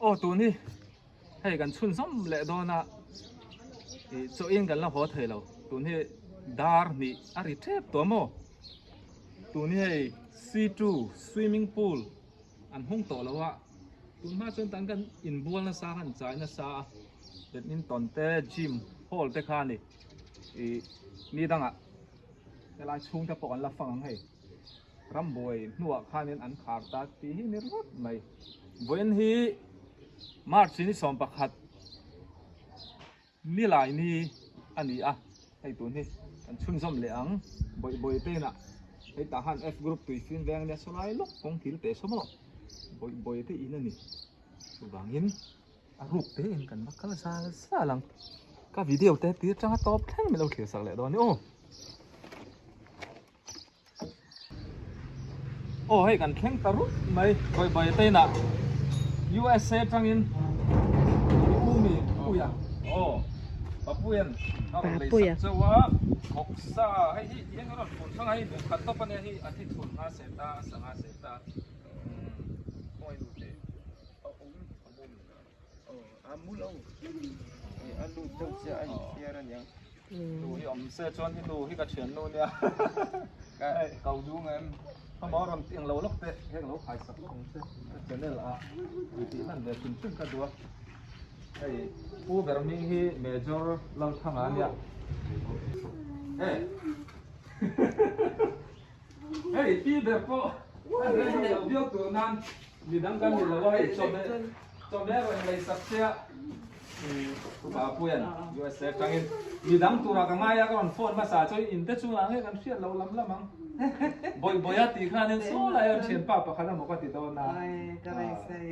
Aw tun hi hei kan chhunzawm leh dawn a, ih chaw in kan la haw thei lo, tun hi dar hnih a ri tep tawh maw? Tun hi hei C2 swimming pool an hung tawh lo a, tun hma chuan tan kan inbual nasa khan chai nasa a, badminton te gym hall te kha a ni, ih ni dangah helai chhung te pawh an la fang ang hei. Rambuai hnuah khanin an khar ta tih hi ni ringawt mai. Vawiin hi March ni 11 nilai ni a ni a, hei tun hi kan chhunzawm leh ang. Bawihbawi te inah hei tah khan F group tuifim veng ania sawlai lawk kawng thil teh saw maw Bawihbawi te in a ni. Chuvangin a ruk te in kan va kal zal zal ang. Ka video te tir tanga tawp thleng min lo thlir sak leh dawn ni aw. Aw hei kan thleng ta rup mai Bawibawi te inah USA tangin i u mi Puia aw Papuian a rawn lei sak chauh a Vawksa hei hi eng a rawn phun hrang a hei duh khat tawp ania hei a thi thun nga se ta a sangha se ta khawngaih nu teh a awm a mum aw a mu lo a lut deuh chiah a inthiar aniang. Nu hi awm se chuan hi nu hi ka thian nu nia. Ka kau dung em. Hama rawn ti englo lawk teh heng lo khai sak lawk ang che. Ka channel ah i tih hman ve hrim hrim ka duh a. Hei Pu ber hming hi Major Lalthanga ania. Hei. Hei pi ber pawh a rei lo viau tur nan midang kan ni lo a hei chawhmeh chawhmeh rawn lei sak che a. Papuian USA atangin midang turah ka ngai a ka rawn phone hmasa chu in te chungah nge kan hriat lo lam lam ang. Bawih bawih a tih khanin saw lai a thianpa pakhat emaw ka ti dawn a. Ka beisei.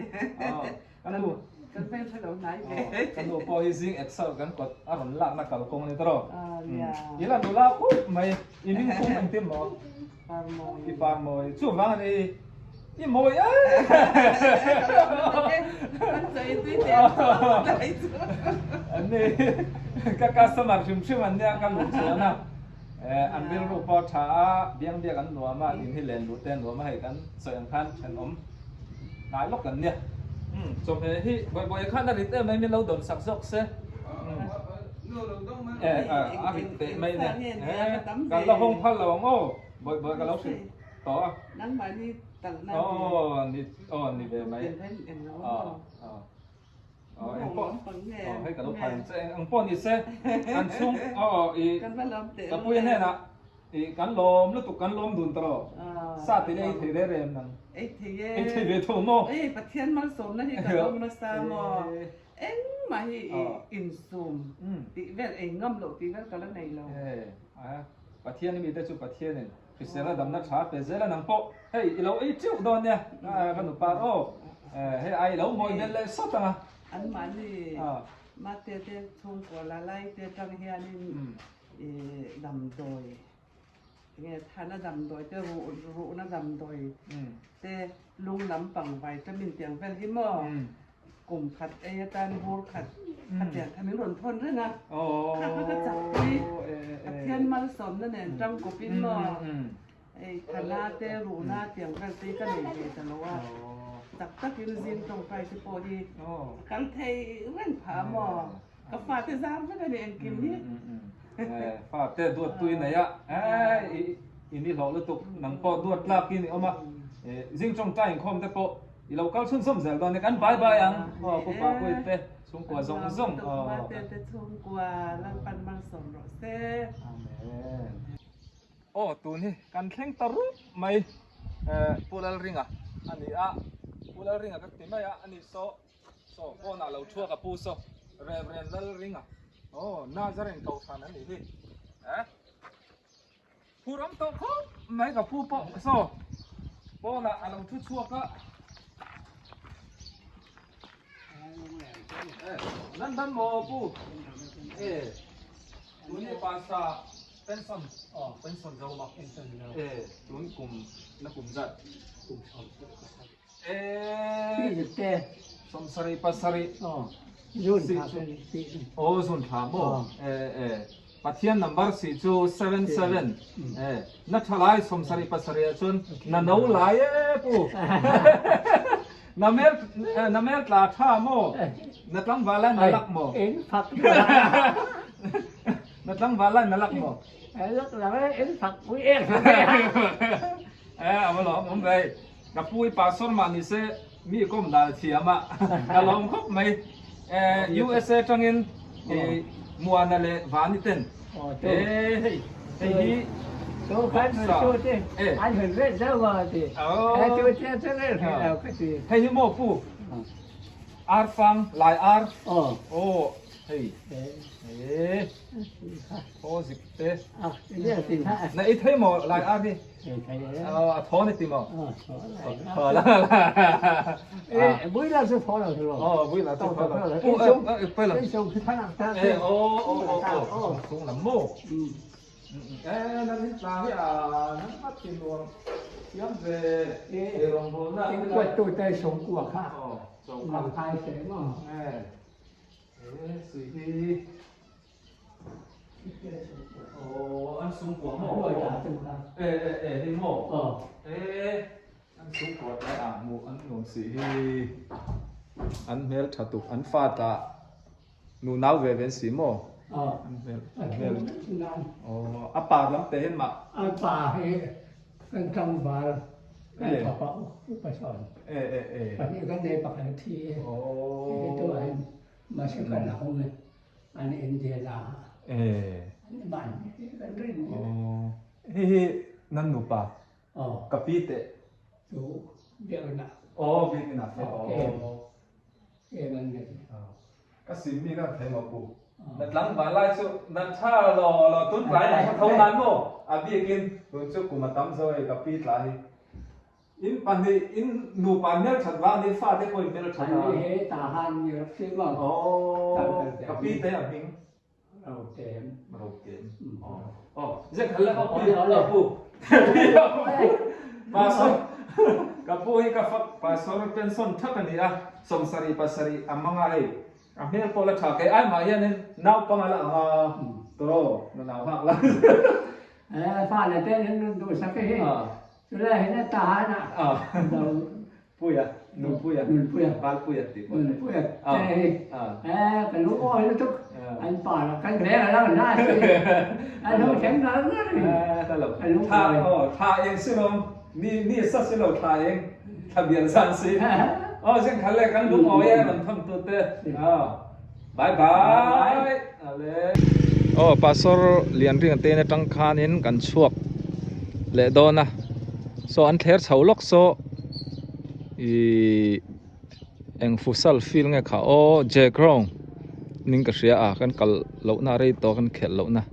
Ka nu Kan hmel hre lo hnai ve. Ka nu pawh hi zing exer kan kawt a rawn lakna kalkawng a ni tawh. I la nula khup mai i hming phung engtin maw? Parmawi. I parmawi. Chuvang a ni i mawi e. Kan chawi tui teh ang chu. An ni ka customer hrim hrim an nia ka luh chuan a an rilru pawh a tha a biang biak an nuam a in hi len luh te a nuam a hei kan sawi ang khan thenawm hnai lawk an nia. Chawhmeh hi Bawihbawiha khan a rit em mai min lo dawn sak zawk se. A rit teh mai nia. Kan la hawng phal lo ang aw. Bawihbawiha ka lo hrilh tawh a. Aw ni aw ni ve mai. Aw engpawh aw hei ka lo phal ang che engpawh ni se an chhung aw i ka puia hnenah I kan lawm lutuk kan lawm dun ta rawh. Sa ti leh ei thei reng reng nang. Ei thei e. Ei thei ve tho maw? Ei Pathian malsawmna hi ka lawm nasa maw? Engmah hi i insum tih vel ei ngam loh tih vel ka la nei lo. E Pathian i mite chu Pathianin hrisel a damna tha pe zel a nang pawh hei i lo ei teuh dawn nia ka nupa aw hei ai lo mawi vel leh sawt ang a. Anmahni mate te chhungkua la lai te tang hianin I damdawi enge thana damdawi te ruh ruhna damdawi te lung lampang vitamin tiang vel hi maw kum khat ei atan bur khat khatiang kha min rawn thawn reng a kha kha ka chak pui Pathian malsawmna nen tangkawp in maw hei thana te ruhna tiang vel te hi ka nei ve ta lo a tak takin zing tawngtai te pawh hi a kal thei reng phah a maw. Ka fate zar vek a ni engkim hi. Fate duat tui nei a, i ni hlawh lutuk nang pawh duat tlak in i awm a, zing tawngtai inkhawm te pawh i lo kal chhunzawm zel dawn nia, kan bye bye ang aw Pu Papuii te chhungkua zawng zawng aw. Mate te chhungkua Lalpan malsawm rawh se. Amen. Aw tun hi kan thleng ta rup mai Pu Lalringa a ni a, Pu Lalringa ka ti mai a, ani saw Saw pawnah lo thuak a pu saw Reverend Lalringa aw Nazarene kohhran a nih hi eh phur awm tawh khawp mai ka pu pawh saw pawnah a lo thu chhuak a eh nan dam maw pu eh tuni pasa pension aw pension zo ma eh tun kum na kum zat kum 27 E 77 aw zun thla maw e e Pathian number si chu 77 e na tha lai 77 ah chuan na no lai e pu. Na mel na mel tla tha maw? Na tlangval lai na lak maw? In fak Na tlangval lai na lak maw? Lak lo e, in fak pui em. Eh, a va lawm awm ve. Ka pu i pastor mah ni se mi kawm dan thiam a, ka lawm khawp mai. Eh, USA tangin i Muana leh Vani ten. Eh, hei, hei hi Hei hi maw pu? Arfang, lai ar. Aw, hei. Eh. Thaw zik te. Na i thei maw lai ar hi? A thaw ni ti maw? Thaw la la. Bui la chu thaw lo chu lo. Aw, bui la chu thaw lo. Pui la. Aw, aw, aw, aw. Chung lam maw? Eh, nan in tla hi a nan vat ti nuam thiam ve ei rawngbawlna. In kuat tu te sawm kua kha. Nang thai se maw? Eh, eh, sui hi. Aw, an sung kua maw? Eh, eh, eh, hi maw? Eh, an sung kua tlai ah hmuh an nuam si hi. An hmel tha tuk, an fa tah nu nau ve ve an si maw? An hmel, an hmel. Aw, a par lam te hin mah. A pa hi kan tlangval kan fapa upa sawn. Eh, eh, eh. Pahnih kan nei pakhat a thi. Aw. Tu ah hin mahse kan la hung i. An India la an man kan rin. Hi hi nan nupa ka pi te. Cu biakinn ah. Oh biakinn ah oh. Ke man nei. Ka sim mi kan thei ma pu. Na tlangval lai cu na tha law law tun tlai na tho nan maw a bikin tun cu kum a tam zo e ka pi tla hi. In pahnih in nupa hmelṭhat vang nih fate pawh in hmelṭhat a. Annih hi tahan mi rak si maw? Aw, ka pi te a hming. Rokem. Rokem. Oh, zek hal le pi ka pu. Pastor ka pu hi ka fak pastor pension thak ani a 77 a manga hei a hmel pawh la tha kei ai mah hianin naupang ala anga tawh na nau hak la. Eh, fa le te hin duh sak hi. Chulai hin a tahan ah Puia, Nunpuia, Nunpuia, Valpuia ti pawh. Nunpuia te hi eh ka lung awi lutuk an pa la kan veng a lo na si an ho thleng ngar ngar in ka lo thla aw thla eng si lo ni ni sa si lo thla eng thla bial san si aw zing khal le kan lung awi e kan thon tu te bye bye ale aw pastor lian ring te na tang khanin kan chhuak leh dawn a saw an thler chho lawk saw ihh eng futsal field nge kha aw J ground ning ka hria a kan kal loh na rei tawh kan khelh loh na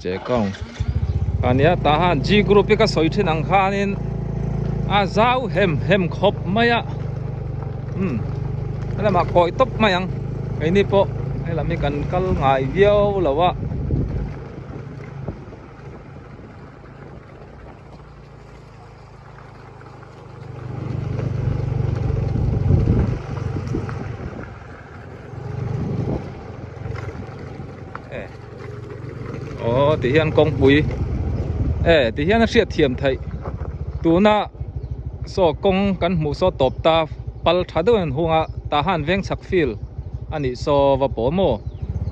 J ground ania tah han G group hi ka sawi thin ang khanin a zau hem hem khawp mai a umm helamah kawi tawp mai ang keini pawh helam hi kan kal ngai viau lo a. Aw ti hian kawngpui e ti hian a hriat thiam theih tuna saw kawng kan hmuh saw tawp ta pal tha deuh in an hung a tah han veng chhak field a nih saw va pawl maw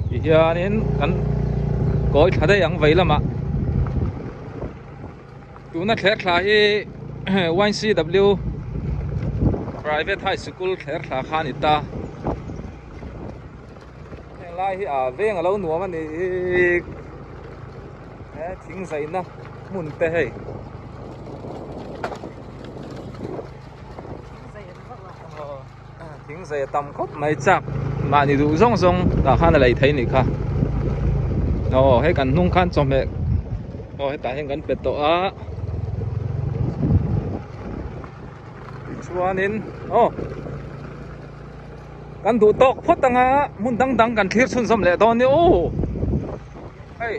ti hianin kan kawi thla daih ang vei lamah. Tuna thler thla hi YCW Private High School thler thla kha a ni ta. Heng lai hi a veng a lo nuam a ni he thing zaina hmun te hei. Thing zai a tam khawp mai chak mahni duh zawng zawng tah khan a lei thei nih kha aw hei kan hnung khan chawhmeh aw hetah hian kan pe tawh a tichuanin aw kan duh tawk phawt anga hmun dang dang kan thlir chhunzawm leh dawn nia aw hei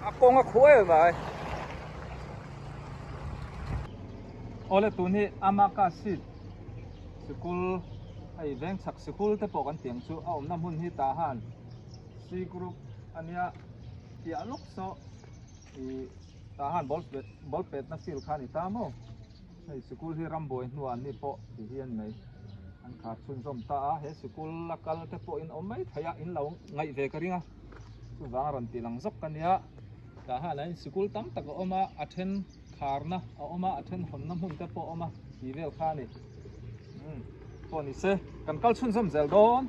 a kawng a khuh em mai. Awle tun hi Amaka Seed sikul hei veng chhak sikul te pawh kan tiang chu a awmna hmun hi tah han C group ania piah lawk saw ih tah han ball pet ball petna field kha a ni ta maw. Hei sikul hi rambuai hnuah an ni pawh ti hi a ni mai. An khar chhunzawm ta a, he sikul a kal te pawh in awm mai thei a, in lo ngaih ve ka ring a, chuvang a rawn tih lang zawk ka nia. Tah hian in sikul tam tak a awm a, a then kharna a awm a, a then hawnna hmun te pawh a awm a tih vel kha a ni. Umm pawh ni se, kan kal chhunzawm zel dawn.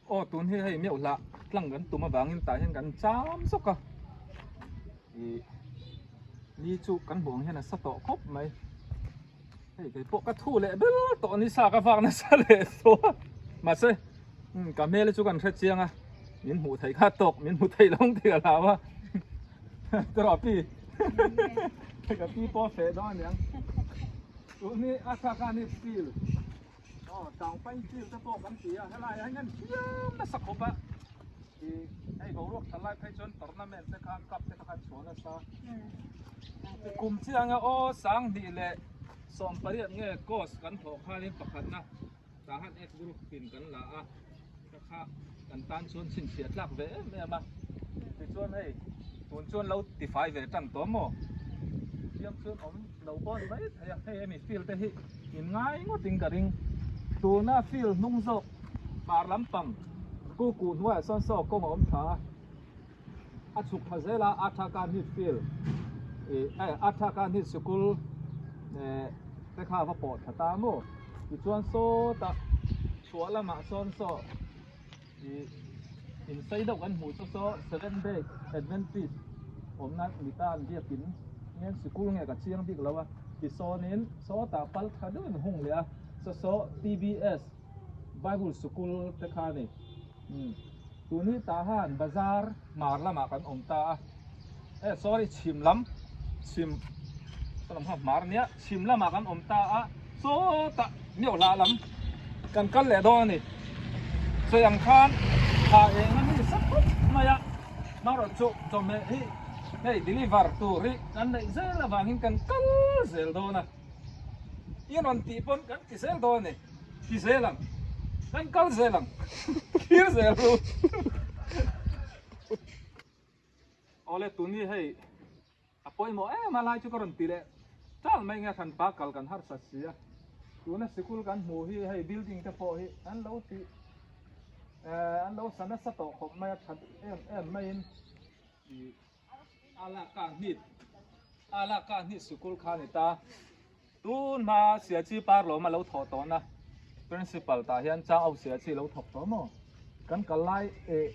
Aw tun hi hei meuh hlah tlang kan tum avangin tah hian kan cham zawk a, ih ni chu kan hmuh ang hian a sa tawh khawp mai. Hei kei pawh ka thu leh ber tawh ni sa ka vak nasa leh tawh a, mahse ka hmel hi chu kan hre chiang a, min hmuh theih kha tawk min hmu theih lo ang tih ka hlau a, tawrh pi ka pi pawh a feh dawn aniang tun hi a thlak a ni field. Aw tangpain field te pawh kan ti a helai ah hian fiam nasa khawp a ih hei boruak tha lai phei chuan tournament te kha cup te kha chhuah nasa kum chiang a aw sanghnih leh sawmpariat nge course kan thawh khanin pakhatna tah han F group pin kan la a kha kha kan tan chuan chhinchhiah tlak ve em em a tichuan hei tun chuan lo tifai ve tan tawh maw fiam chuan awm lo pawh a ni mai thei a hei hemi field te hi in ngai ngawt in ka ring tuna field hnung zawk hmar lampang kuku hnuaiah sawn saw kawng a awm tha a a chhuk thla zel a a tha khan hi field ih a tha khan hi sikul eh te kha a va pawh thla ta maw tichuan sawtah chhuah lamah sawn saw ih insei deuh kan hmuh chu saw seven day adventist awmna ni ta an biakin ngen sikul nge ka chiang bik lo a tisawnin sawtah pal tha deuhin hung leh a saw saw T_B_S bible sikul te kha a ni. Umm tun hi tah han bazar hmar lamah kan awm ta a eh sorry chhim lam chhim saw lam kha hmar ania chhim lamah kan awm ta a sawtah meuh hlah lam kan kal leh dawn a ni sawi ang khan thla eng a mi sap khawp mai a hmanraw chu chawhmeh hi hei deliver tur hi kan neih zel avangin kan kal zel dawn a. I rawn tih pawn kan ti zel dawn a ni. Ti zel ang. Kan kal zel ang. Thlir zel ru. Awle tuni hei a pawimawh em a lai chu ka rawn ti leh tal mai nge hran pa kal kan harsat si a. Tuna sikul kan hmuh hi hei building te pawh hi an lo ti eh an lo sa nasa tawh khawp mai a that em em maiin ih A lak ka hnit a lak ka hnit sikul kha a ni ta. Tun hma Siachi par lawm a lo thawh tawh na principal tah hian Chang Au Siachi lo thawk tawh maw? Kan kal lai eh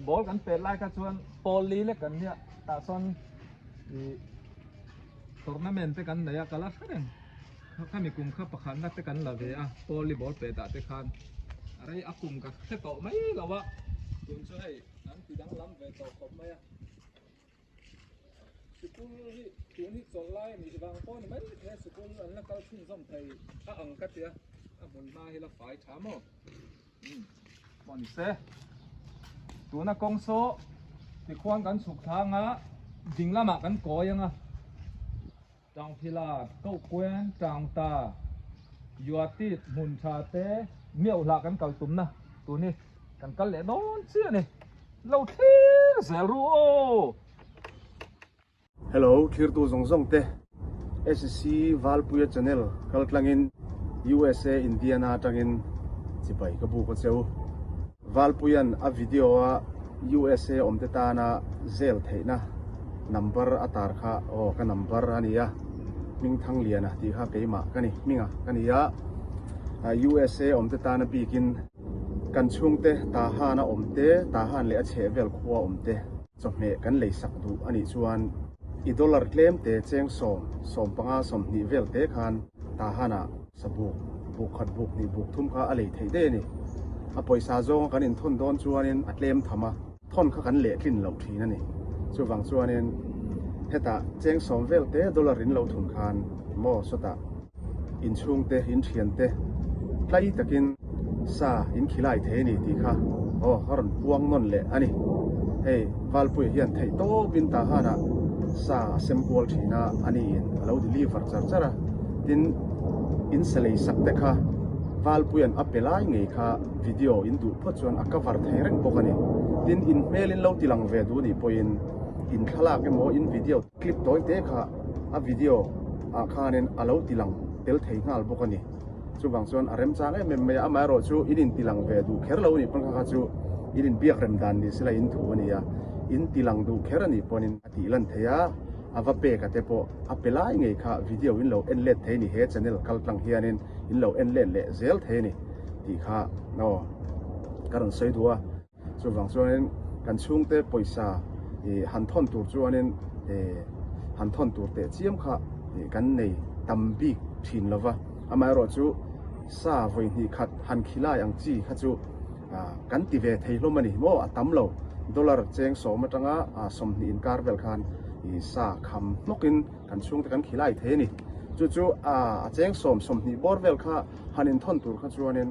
ball kan pet lai kha chuan pawl li lek kan nia tah sawn ih tournament te kan nei a ka la hre reng khami kum kha pakhatna te kan la ve a pawl li ball pet ah te khan a rei a kum ka hre tawh mai lo a tun chu hei an ti danglam ve tawh khawp mai a. Sikul hi tun hi chawlh lai a nih vang pawh a ni mai he sikul an la kal chhunzawm thei a ang ka tia a hmun hma hi la fai tha maw umm pawh ni se tuna kawng saw tikhuan kan chhuk thlang a ding lamah kan kawi ang a Tangphila Kohkuen Tangta Yuatit hmun tha te miauh hlah kan kal tumna tun hi kan kal leh dawn chiah a ni. Lo thlir zel ru aw! Hello thirtu zawng zawng te SC Valpuia channel kal tlangin USA Indiana atangin chibai ka buk a cheu. Valpuia'n a video a USA awm te tana zel theihna number a tar kha aw ka number a nia Hmingthangliana tih kha keimah ka ni hminga ka ni a USA awm te tana bikin kan chhungte Tahan a awm te Tahan leh a chhehvel khua awm te chawhmeh kan leisak duh a nih chuan i dollar tlem te cheng sawm 15 20 vel te khan Tahan ah Sabuk, buk khat buk hnih buk thum kha a lei theih daih a ni. A pawisa zawnga kan inthawn dawn chuanin a tlem tham a, thawn kha kan lehtlin loh thin a ni. Chuvang chuanin hetah cheng sawm vel te dollar in lo thun khan maw sawtah inchhungte, inthiante tlai takin sa in khilai thei a ni tih kha aw a rawn puang nawn leh a ni. Hei Valpuia hian theih tawpin Tahanah sa a sem kual thin a, a niin a lo deliver char char a. Tin, in sa lei sak te kha Valpuia'n a pe lai ngei kha video in duh phawt chuan a cover thei reng bawk a ni. Tin, in hmel in lo ti lang ve duh nih pawhin in thlalak emaw in video clip tawi te kha a video. ah khanin a lo ti lang tel thei nghal bawk a ni. Chuvang chuan a remchang em em mai a, amaherawh chu in inti lang ve duh kher lo a nih pawn kha kha chu in inbiak rem dan ni sela in thu a ni a, in ti lang duh kher a nih pawnin a tih lan thei a, a va pek a te pawh a pe lai ngei kha video in lo en let thei a ni, he channel kal tlang hianin in lo en let leh zel thei a ni tih kha aw ka rawn sawi duh a. Chuvang chuanin kan chhungte pawisa ih han thawn tur chuanin ih han thawn tur teh chiam kha ih kan nei tam bik thin lo va. Amaherawh chu sa vawi hnih khat han khilai ang chi kha chu ah kan ti ve thei hlawm a ni maw? A tam lo. Dollar cheng sawm atanga 20 inkar vel khan ih sa kham hnawkin kan chhungte kan khilai thei a ni. Chu chu a cheng sawm 20 bawr vel kha han inthawn tur kha chuanin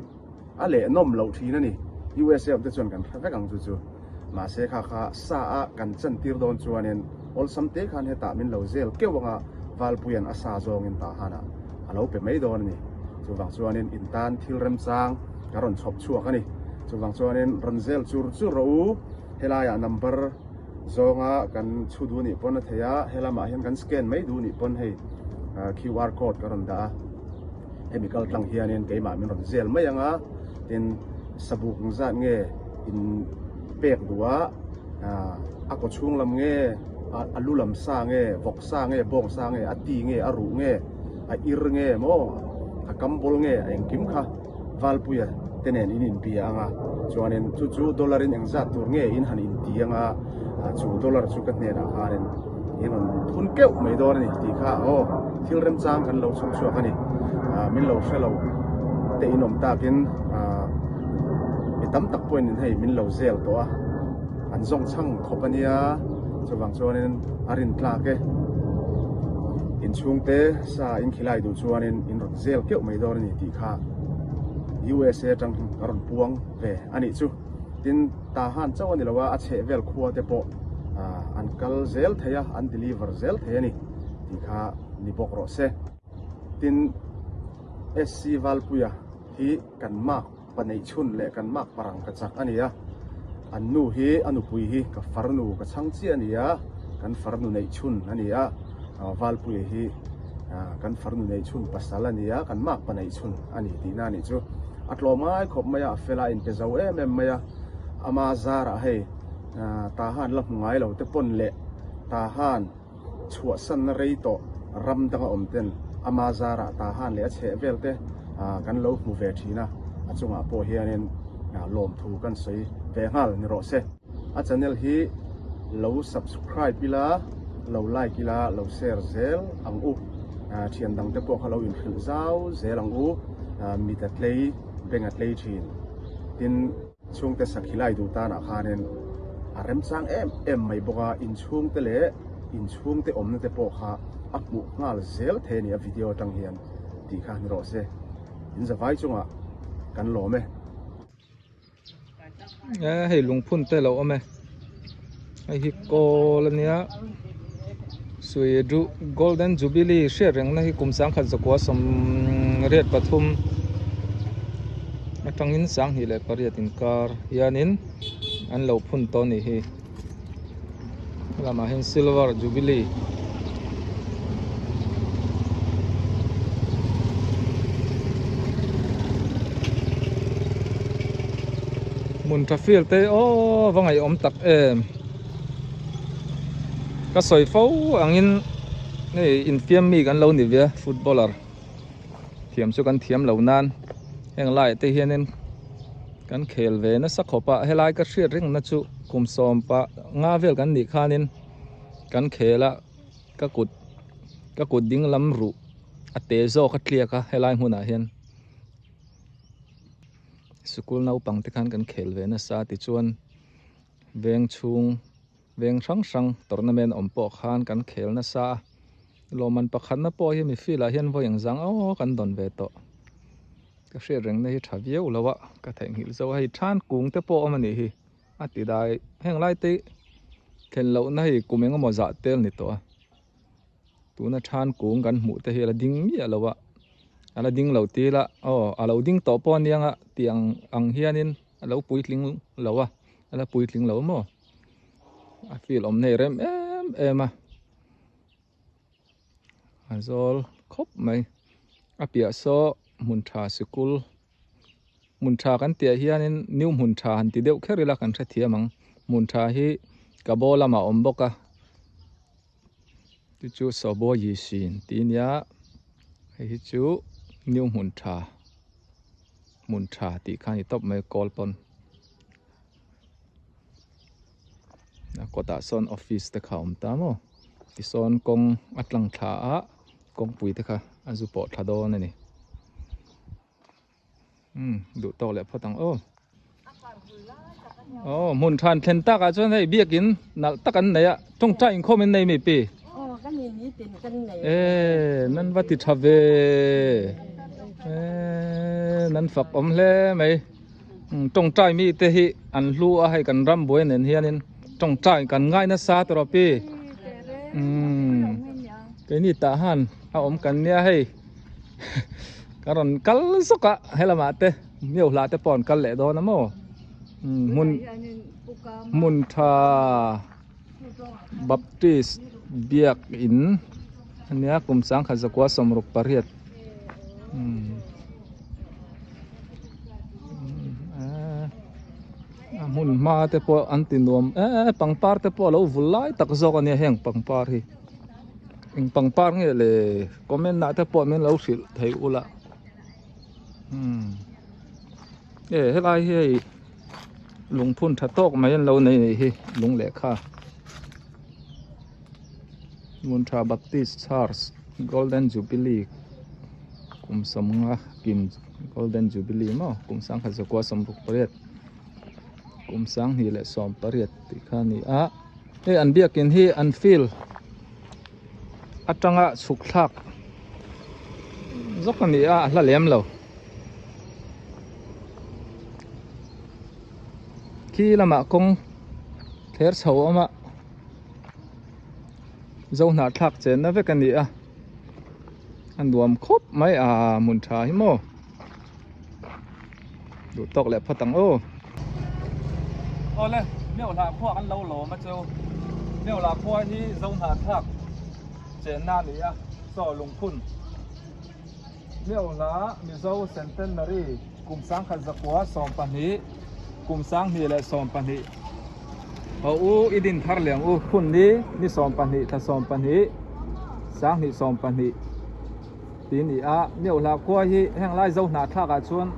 A leh nawm loh thin a ni. USA awm te chuan kan hre vek ang chu chu. Mahse kha kha sa a kan chan tir dawn chuanin awlsam te khan hetah min lo zel keuh anga Valpuia'n a sa zawngin tah hanah a lo pe mai dawn a ni. Chuvang chuanin in tan thil remchang ka rawn chhawp chhuak a ni. Chuvang chuanin rawn zel chur chur rawh u. Helaiah number zawnga kan chhu duh nih pawn a thei a, helamah hian kan scan mai duh nih pawn hei QR code ka rawn dah a. Hemi kal tlang hianin keimah min rawn zel mai ang a, tin sabuk ang zat nge in pek duh a, a kaw chhung lam nge, a lu lam sa nge, vawk sa nge, bawng sa nge, a ti nge, a ruh nge, a ir nge maw, a kam bawl nge, a engkim kha Valpuia te nen in inbia ang a, chuanin chu chu dollar in engzat tur nge in han inti ang a, chu dollar chu ka hnenah khanin in rawn thun keuh mai dawn a ni tih kha aw thil remchang kan lo chhawp chhuak a ni. Min lo hre lo te in awm takin mi tam tak pawhin in hei min lo zel tawh a, an zawng chhang khawp a nia, chuvang chuanin a rin tlak e. Inchhungte sa in khilai duh chuanin in rawn zel keuh mai dawn a ni tih kha USA atang ka rawn puang ve a nih chu. Tin, Tahan chauh a ni lo a, a chheh vel khua te pawh an kal zel thei a, an deliver zel thei a ni tih kha ni bawk rawh se. Tin, SC Valpuia hi kan mark pa neih chhun leh kan mark parang ka chak a ni a, an nu hi a nupui hi ka farnu ka chhang chiah a ni a, kan farnu neih chhun a ni a, Valpuia hi kan farnu neih chhun pasal a ni a, kan mark pa neih chhun a ni tihna a nih chu. A tlawm ngai khawp mai a, a fel a, a inpe zo em em mai a, ama zarah hei Tahan la hmu ngai lo te pawn leh Tahan chhuahsanna rei tawh ram danga awm ten ama zarah Tahan leh a chheh vel te kan lo hmu ve thin a, a chungah pawh hianin lawmthu kan sawi ve nghal ni rawh se. A channel hi lo subscribe ila, lo like ila, lo share zel ang u. Thian dang te pawh kha lo inhrilh zau zel ang u. Mit a tlei, beng a tlei thin. Tin, chhungte sakhi lai duh tanah khanin a remchang em em mai bawk a, inchhungte leh inchhungte awmna te pawh kha a hmuh nghal zel thei a ni a video atang hian tih kha ni rawh se. In zavai chungah kan lawm e. Hei lungphun te lo awm e hei hi kawl a nia sui duh golden jubilee hriat reng na hi kum sangkhat zakua 83 atangin 2008 inkar hianin an lo phun tawh a nih hi. Lamah hian silver jubilee hmun tha field te aw va ngaihawm tak em ka sawi fo angin hei infiam mi kan lo ni ve a footballer thiam chu kan thiam lo nan heng laiah te hianin kan khel ve nasa khawp a helai ka hriat reng na chu kum sawm pah nga vel kan nih khanin kan khel a ka kut ka kut ding lam ruh a te zawk a tliak a helai hmunah hian sikul naupang te khan kan khel ve nasa tichuan veng chhung veng hrang hrang tournament awm pawh khan kan khel nasa a lawmman pakhatna pawh hi mi field ah hian vawi engzang aw kan dawn ve tawh. Ka hriat reng na hi tha viau lo a, ka theihnghilh zo a hei than kung te pawh a awm a nih hi a ti dai heng lai te thlen loh na hei kum eng emaw zah tel ni tawh a tuna than kung kan hmuh te hi a la ding miah lo a a la ding lo til a aw a lo ding tawh pawh a nia nga tih ang ang hianin a lo puitling lo a a la puitling lo maw a field awm nei rem em em a. A zawl khawp mai a piah saw hmun tha sikul hmun tha kan tih ah hianin new hmun tha han ti deuh kher ila kan hrethiam ang hmun tha hi ka baw lamah a awm bawk a chu chu sawbaw yishin tih a nia hei hi chu new hmun tha hmun tha tih kha a ni tawp mai kawl pawn. A kawtah sawn office te kha a awm ta maw tisawn kawng a tlang thla a kawngpui te kha a zu pawh thla dawn a ni umm duh tawk leh phawt ang aw aw hmun than thlen tak ah chuan hei biakin nalh tak an nei a tawngtai inkhawm in nei mi pi e nan va ti tha ve e nan fak awm hle mai. Tawngtai mite hi an hlu a hei kan ram buai nen hianin tawngtai kan ngai nasa tawh pi keini tah han a awm kan nia hei ka rawn kal zawk a helamah te miauhla te pawh an kal leh dawn a maw hmun hmun tha baptist biakin ania kum sangkhat zakua 68. A hmun hma te pawh an ti nuam e pangpar te pawh a lo vul lai tak zawk a nia heng pangpar hi eng pangpar nge le comment ah te pawh min lo hrilh thei ula umm e helai hi hei lungphun tha tawk mai an lo nei anih hi lung lehkha. Hmuntha Baptist Church Golden Jubilee kum sawmnga kim Golden Jubilee maw kum sangkhat zakua 68 kum 2018 tih kha a ni a hei an biakin hi an field atanga chhuk thlak zawk a ni a a hla lem lo khi lamah kawng thler chho a awm a. Zohnah thlak chenna vek a ni a a nuam khawp mai a hmun tha hi maw duh tawk leh phawt ang aw. Awle Meuhlah khua kan lo lawm a chu Meuhlah khua hi Zohnah thlak chenna a ni a chaw lungphun Meuhlah Mizo Centenary Kum 1912, kum 2012 Ho u i din thar leng u phun ni ni 12 thla 12 2012 ti ni a Meuhla khua hi heng lai zo hnah thlak ah chuan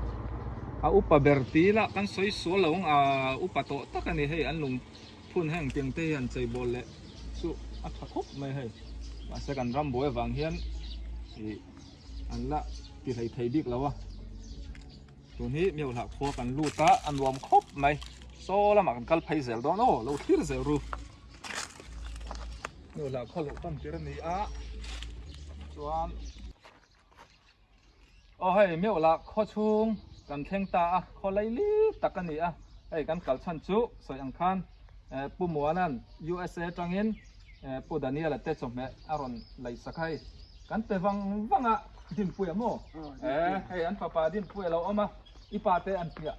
a upa ber ti ila kan sawi sual lo ang a upa tawh tak a ni hei an lung phun heng tiang te hian cheibawl leh chu a tha khawp mai hei mahse kan ram buai avang hian ih an la ti hlei thei bik lo a tun hi Meuhlah khua kan lut a a nuam khawp mai saw lamah kan kal phei zel dawn aw lo thlir zel ru Meuhlah khaw luh tan tir a ni a chuan aw hei Meuhlah khaw chhung kan thleng ta a khaw laili tak a ni a hei kan kal chhan chu sawi ang khan Pu Muana'n USA atangin Pu Daniel-a te chawhmeh a rawn lei sak a hei. Kan pe vang vang a Dinpuia maw? Eh, hei an fapa Dinpuia lo awm a, i pa te an piah.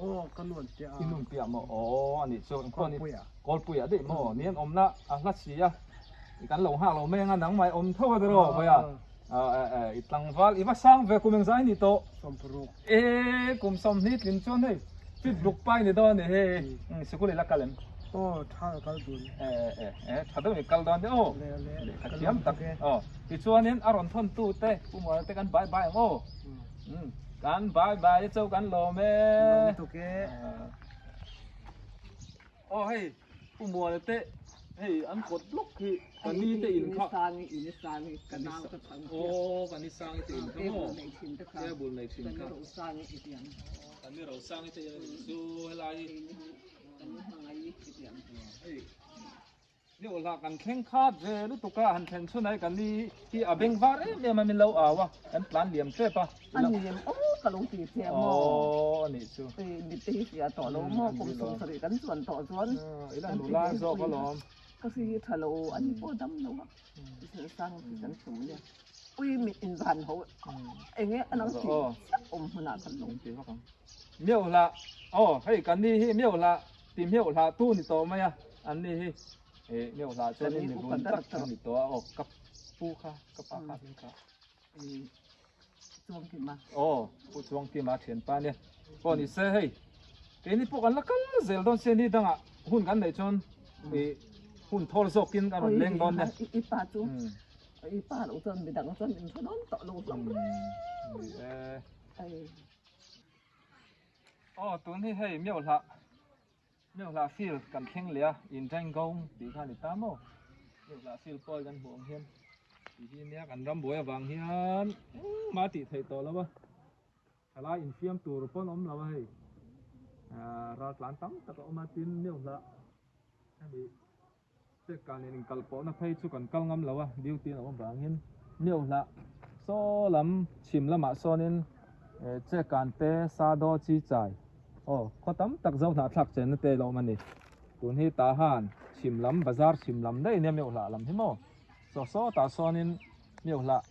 Aw, ka nu an piah a. I nu an piah maw? Aw, a nih chu. Kawlpuia. Kawlpuia daih maw? Ni an awmna a hla si a, kan lo nghak lo mai anga nangmah i awm tho a tiraw Bawia? I tlangval, i va sang ve kum engzai ni tawh? 60. E kum 20 tlin chuan hei fit ruk pai ni dawn a ni hei sikul i la kal em? Aw tha ka kal dun. E e e tha deuh i kal dawn aw. Le le lehkha thiam tak aw tichuanin a rawn thawn tu te Pu Muana te kan bye bye ang aw. Kan bye bye e chau kan lawm e. Lawm tuk e. Aw hei Pu Muana te hei an kawt lawk hi ka ni te in kha. Ka ni sangi in sangi ka nau ka chang hian. Aw ka ni sangi te in kha maw. Table nei thin te kha. Table nei thin kha. Ka ni ro sangi i tiang. Ka ni ro sangi te in chu helai hi. Ka ni hmangai i tiang. Hei Niawhlah kan thleng khat ve lutuk a, han thlen chhun ai kan ni hi a beng var em em a min lo au a, kan tlan liam tep a. A ni em aw ka lo ti che maw. Aw a nih chu. Mit te hi hria tawh lo maw kum 70 kan chuan tawh chuan. I la nula zawk alawm. Ka si hi tha lo a ni pawh dam lo a, Zelsang ti kan chhum nia. Ui mit inzan ho eng nge a lo ti chiah awm hmunah kan lo. Miauhlah aw hei kan ni hi miauhlah ti miauhlah tu ni tawh mai a an ni hi eh miauhlah chuan in mi run tak an ni tawh a aw ka. Pu kha ka pa kha hming kha. Chuangkima. Aw Pu Chuangkima thianpa nia. Pawh ni se hei keini pawh kan la kal zel dawn sia ni dangah hun kan neih chuan ih hun thawl zawkin a rawn leng dawn nia. I pa chu i pa loh chuan midang chuan min hre dawn tawh lo hlawm Ni e. Aw tun hi hei Miohlah Miohlah field kan thleng leh a Inrengawng tih kha a ni ta maw Miohlah field pawh kan hmuh ang hian tih hi nia kan ram buai avang hian engmah a tih theih tawh lo a thalai infiam tur pawn awm lo a hei ah raltlan tam tak a awm a tin Miohlah hemi Chekka nen inkal pawhna phei chu kan kal ngam lo a, duty an awm avangin Miohlah saw lam chhim lamah sawnin Chekkan te Sado chi chai aw khaw tam tak zo hnahthlak chenna te alo awm a ni. Tun hi Tahan chhim lam bazar chhim lam daih nia Miohlah lam hi maw saw saw tah sawnin Miohlah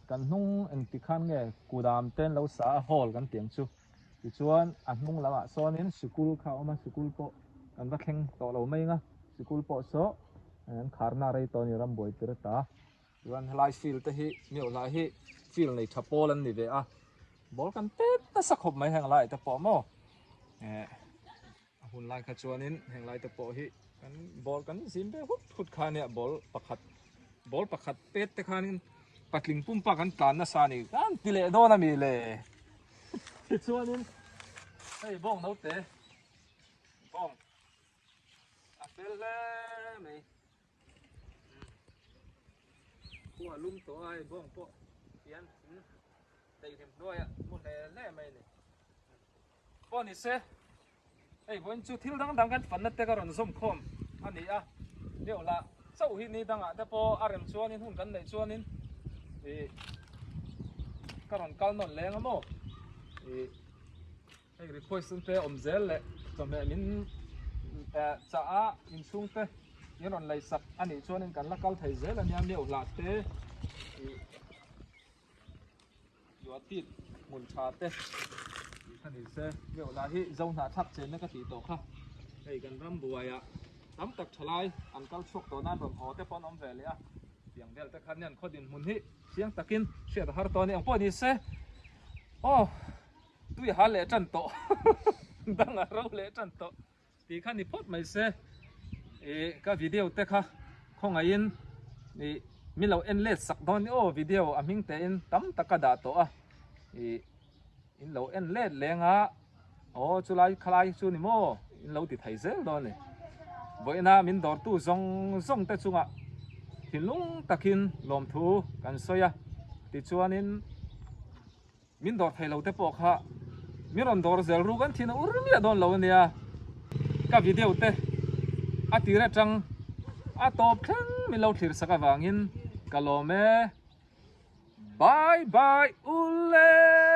kan hnung engti khan nge kudam te an lo sa a hall kan tih ang chu. Tichuan a hnung lamah sawnin sikul kha a awm a, sikul pawh kan va thleng tawh lo mai ang a, sikul pawh saw an kharna rei tawh a ni rambuai tir ta. Chuan helai field te hi Miohlah hi field nei tha pawl an ni ve a, ball kan pet nasa khawp mai heng lai te pawh maw eh a hun lai kha chuanin heng lai te pawh hi kan ball kan zim ve hut hut kha ania ball pakhat ball pakhat pet te khanin patling pumpa kan tlan nasa a ni kan ti leh dawn a mi le tichuanin hei bawng naute bawng a fel hle mai khua lum tawh a hei bawng pawh hian thing daihlim hnuaiah mu hle hle mai a ni. Pawh ni se, hei vawiin chu thil dang dang kan fanna te ka rawn zawm khawm a ni a, deuh lah chauh hi ni dangah te pawh a rem chuanin hun kan neih chuanin ih ka rawn kal nawn leng a maw ih hei request te awm zel leh chawhmeh min chah a inchhung te in rawn lei sak a nih chuanin kan la kal thei zel a nia meuh hlah te ih. Luatit hmun tha te tih kha ni se deuh lah hi zo hnahthlak chenna ka tih tawh kha hei kan ram buaiah tam tak thalai an kal chhuak tawh nan rawn haw te pawh an awm ve leh a tiang vel te khan hian khaw dinhmun hi chiang takin hriat a har tawh a ni ang pawh ni se aw tui a hal leh tan tawh dang a ro leh tan tawh. Tih kha ni phawt mai se, ih ka video te kha khawngaihin ih mi lo en let sak dawn ni aw video a hming tein tam tak ka dah tawh a, ih in lo en let leng a aw chulai khalai chu ni maw in lo ti thei zel dawn ni. Vawiina min dawrtu zawng zawng te chungah thinlung takin lawmthu kan sawi a, tichuanin. Min dawr thei lo te pawh kha min rawn dawr zel ruk an thin a ur miah dawn lo ania. Ka video te a tir atang a tawp thleng min lo thlir sak avangin ka lawm e. Bye bye ule.